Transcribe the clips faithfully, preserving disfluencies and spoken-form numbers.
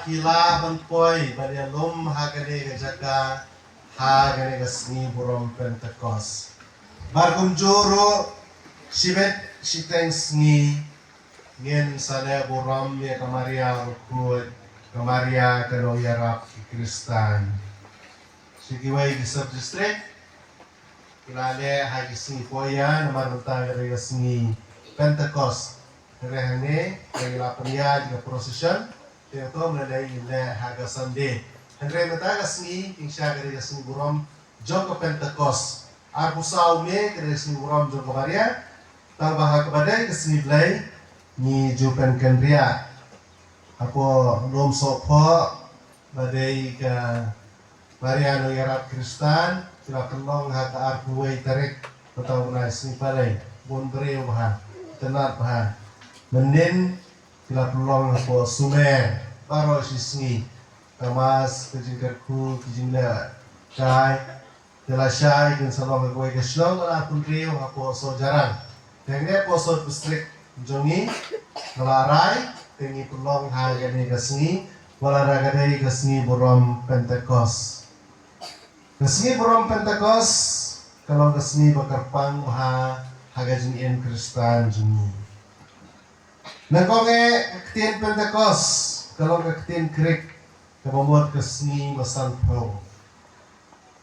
Ki lah ban poi ban ïalum ha kane ka jaka ha kane ka sngi burom Pentekost. Bad kumjuh ruh shibit shiteng sngi ngin sa leh burom ïa ka Maria bakhuid, ka Maria ka nongïarap ki Khristan. Sha kiwei ki sub district ki la leh ha ki sngi poia namar mynta ka dei ka sngi Pentekost. Hynrei hangne ki la pynïaid ka procession, te to mynta leh ha ka Sunday. Hynrei mynta ka sngi, jingshisha ka dei ka sngi burom jong ka Pentekost. Arphew saw May ka dei ka sngi burom jong ka Maria. Tang ba ha kaba dei ka sngi Blei ngi ju pynkynriah hapoh Lum Sohphoh ba dei ka Maria nongïarap Khristan, ki la pynlong ha ka arphew wei tarik mynta u bnai, sngi Palei. Bun briew bha, itynnad bha. Mynnin ki la pynlong hapoh Sumer baroh shi sngi. Ka Mass, ka jingkyrkhu, ki jingleh kai, te lashai kin sa long ha kawei ka shnong, la pynriew hapoh Sohjarang. Te hangne hapoh Sohra District jong ngi, ka la rai, te ngi pynlong ha kane ka sngi, wat la ka dei ka sngi burom Pentekost. Ka sngi burom Pentekost ka long ka sngi ba kyrpang bha ha ka jingim Khristan jong ngi. Nyngkong eh, ka ktien Pentekost ka long ka ktien Grik kaba mut ka sngi ba sanphew.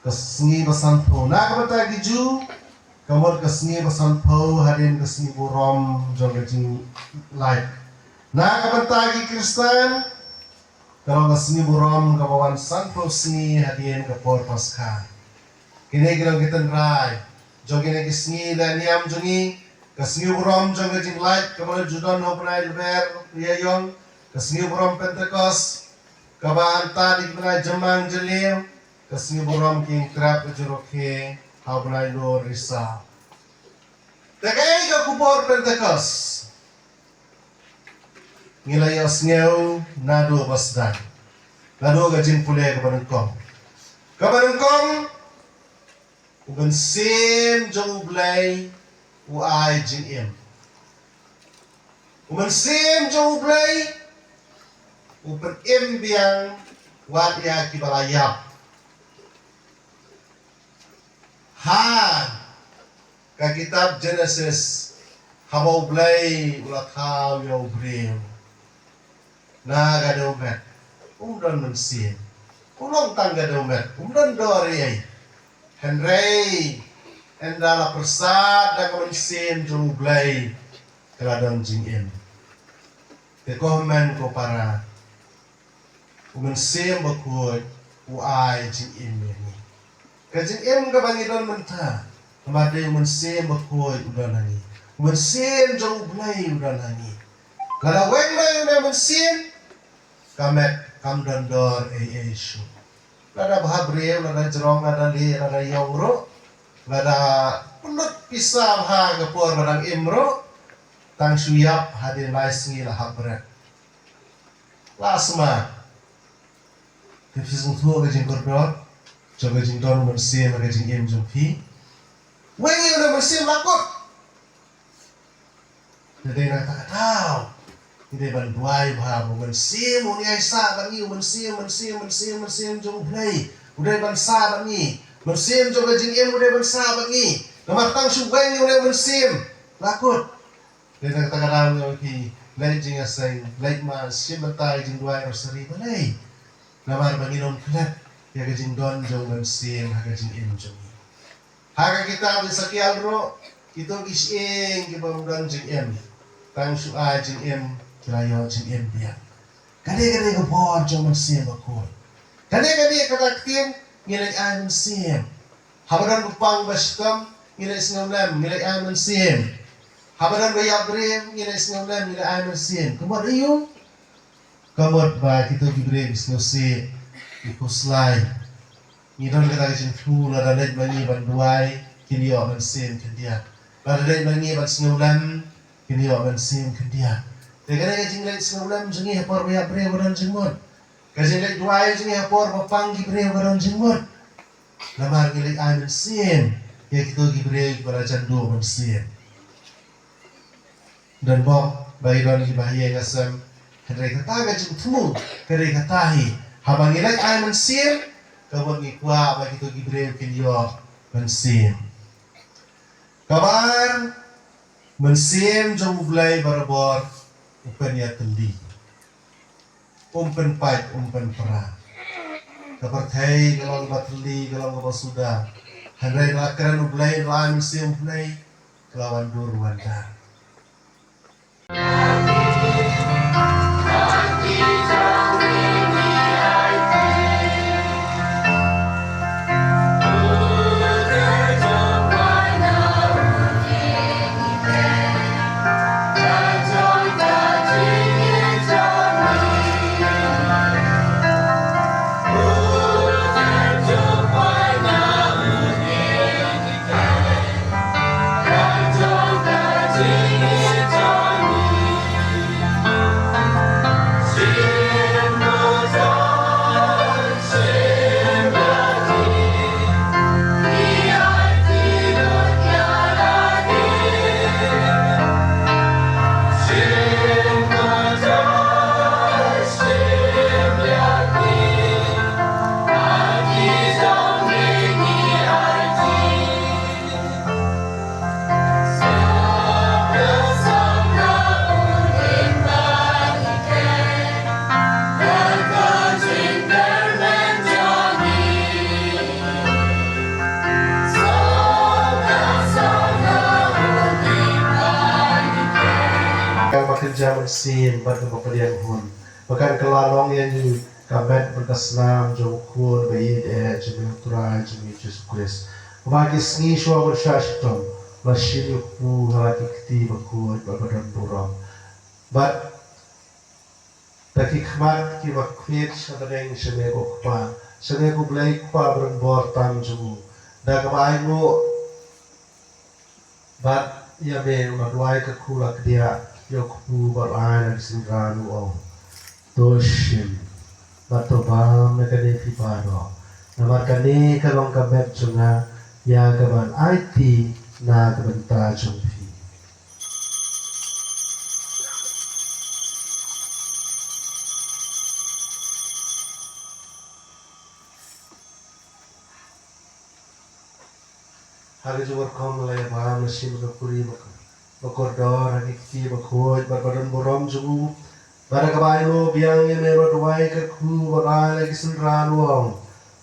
Ka sngi ba sanphew. Na ka bynta ki Jiw ka mut ka sngi ba sanphew hadien ka sngi burom jong ka jinglait. Na ka bynta ki Khristan ka long ka sngi burom kaba wan sanphew sngi hadien ka por Paskha. Kine ki long ki tynrai jong kine ki sngi leh niam jong ngi. Ka sngi burom jong ka jinglait kaba la ju don ha u bnai Lber Ïaïong, ka sngi burom Pentekost kaba hangta da ki bnai Jymmang Jylliew, ka sngi burom ki Ïingtrep ka Jurokhe ha u bnai Lur Risaw. Te kaei ka khubor Pentekost? Ngi la ïohsngew naduh ba sdang, naduh ka jingpule kaba nyngkong. Kaba nyngkong, u Mynsiem jong U Blei u ai jingim. U Mynsiem jong U Blei u pynim biang wat ïa kiba la ïap. Ha ka kitab Jenesis, haba U Blei u la thaw ïa u briew na ka dewmet, um don mynsiem. U long tang ka dewmet, um don dor ei ei. Hynrei ynda la pyrsad da ka Mynsiem jong U Blei, ka la don jingim. Te ko hynmen ko para, u Mynsiem Bakhuid u ai jingim ïa ngi. Ka jingim kaba ngi don mynta, namar dei u Mynsiem Bakhuid u don ha ngi. U Mynsiem jong U Blei u don ha ngi. Lada weng noh ïa une u Mynsiem, ka met kam don dor ei ei shuh. Lada bha briew, lada jrong, lada lieh, lada ïong ruh, lada pynlut pisa bha ka por ba dang im ruh, tang shu ïap hadien lai sngi la hap bret. La sma. Te phi sngewthuh ka jingkordor jong ka jingdon u Mynsiem ha ka jingim jong phi? Weng ïa une u Mynsiem, la kut. Te dei na kata ka daw ngi dei ban duwai bha ba u Mynsiem un ïai sah bad ngi, u Mynsiem, Mynsiem, Mynsiem, Mynsiem jong U Blei u dei ban sah bad ngi. Mynsiem jong ka jingim u dei ban sah bad ngi. Namar tang shu weng ïa une u Mynsiem, la kut. Dei na kata ka daw ngi ong ki, leit jingïaseng, leit mass, shim bynta ïa ka jingduwai rosary balei? Namar ba ngin ym klet ïa ka jingdon jong u Mynsiem ha ka jingim jong ngi. Ha ka kitab Esekiel ruh, kito ki shyieng kiba ym don jingim, tang shu ai jingim ki la ïoh jingim biang. Kane ka dei ka bor jong u Mynsiem Bakhuid. Kane ka dei kata ka ktien, ngi leit ai mynsiem. Haba don ba pang ba shitom, ngi leit sngewlem, ngi leit ai mynsiem. Haba don ba ïap briew, ngi leit sngewlem, ngi leit ai mynsiem. Ka mut aïu? Ka mut ba kito ki briew ki sngewsih, ki khuslai. Ngi don kata ka jingthmu, lada leit ma ngi ban duwai, kin ïoh mynsiem khyndiat. Lada leit ma ngi ban sngewlem, kin ïoh mynsiem khyndiat. Te kane ka jingleit sngewlem jong ngi ha por ba ïap briew ka don jingmut. Ka jingleit duwai jong ngi ha por ba pang ki briew ka don jingmut. Namar ngi leit ai mynsiem ïa kito ki briew kiba la jan duh mynsiem. Don bok ba i don kiba ha ïing ha sem, Hynrei kata ka jingthmu ka dei kata hi, haba ngi leit ai mynsiem, kaba ngi kwah ba kito ki briew kin ïoh mynsiem. Kaba ar, mynsiem jong U Blei barabor u pynïatylli. Um pynpait, um pynpra. Ka pyrthei ka long kaba tylli, ka long kaba suda. Hynrei la kren U Blei, la ai mynsiem U Blei, ka la wan dur wan dar. Kaba kynja mynsiem bad kaba pdiang hun, ba kan kylla long ïa ngi ka met bad ka snam jong U Khun ba ïeit eh jong ngi, U Trai jong ngi Jisu Khrist. Ba ki sngi shuwa ban shah shitom, la shim ïa U kpu ha la ki kti bakhuid bad ba don burom. Bad da ki khmat kiba khmih sha bneng, sha bneng U Kpa, sha bneng U Blei Kpa ba don bor tam jong u, da kaba ainguh bad ïa me, u la duwai ka khuw la kdiah ïa U Kpu bad u ai na ki synran, u ong: To shim bad to bam na kane phi baroh, namar kane ka long ka met jong nga, ïa kaban aiti na ka bynta jong phi. Ha ka jingmut kum la ïa bam, la shim ka khuri ba kordor ha ki kti bakhuid bad ba don burom jong u, bad da kaba ainguh biang ïa me, u la duwai ka khuw bad u ai na ki synran, u ong: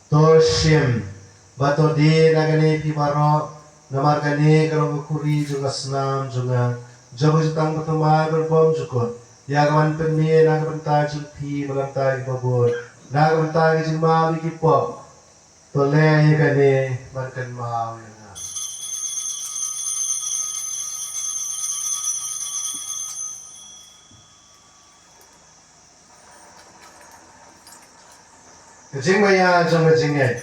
To shim bad to die na kane phi baroh, namar kane ka long ka khuri jong ka snam jong nga, jong ka jutang bathymmai bad bymjukut, ïa kaban pynmih na ka bynta jong phi bad na ka bynta kiba bun, na ka bynta ki jingmap ïa ki pop. To leh ïa kane ban kynmaw ïa nga. Ka jingmaïa jong ka jingngeit.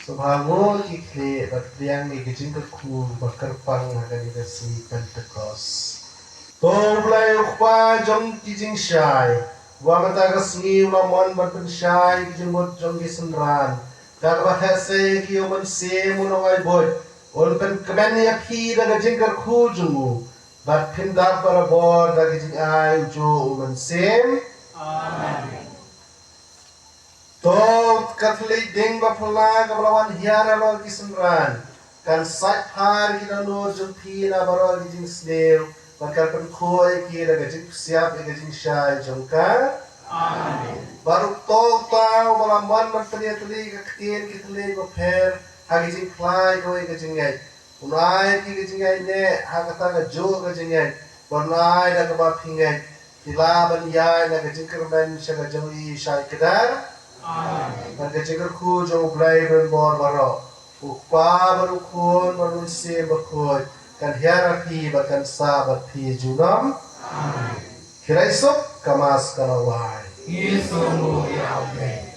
Sngewbha nguh ïa ki khlieh bad pdiang ïa ki jingkyrkhu ba kyrpang ha kane ka sngi Pentekost. To U Blei U Kpa jong ki jingshai, uba mynta ka sngi u la mon ban pynshai ïa ki jingmut jong ki synran, da kaba theh sei ïa ki ïa u Mynsiem u Nongaibud, un pynkmen ïa phi da ka jingkyrkhu jong u, bad phin dap barabor da ka jingai ujuh u Mynsiem. Amen. To ka thylliej ding ba phylla kaba la wan hiar halor ki synran kan sait phar ki dohnud jong phi na baroh ki jingsniew, bad kan pynkhuid ïa ki da ka jingpynshiap ïa ka jingshai jong ka. Amen. Bad uta uba la mon ban pynïatylli ïa ka ktien ki thylliej bapher ha ki jingpyllait kawei ka jingngeit, un ai ïa phi ka jingngeit ne ha kata kajuh ka jingngeit, bad un ai da kaba phi ngeit, phi lah ban ïaid na ka jingkyrmen sha ka jong i shai kdar. Amen. Bad ka jingkyrkhu jong U Blei Donbor baroh, U Kpa bad U Khun bad U Mynsiem Bakhuid, kan hiar ha phi bad kan sah bad phi junom. Amen. Khie lai suk, ka Mass ka la wai. Ngi sngewbha ïa U Blei.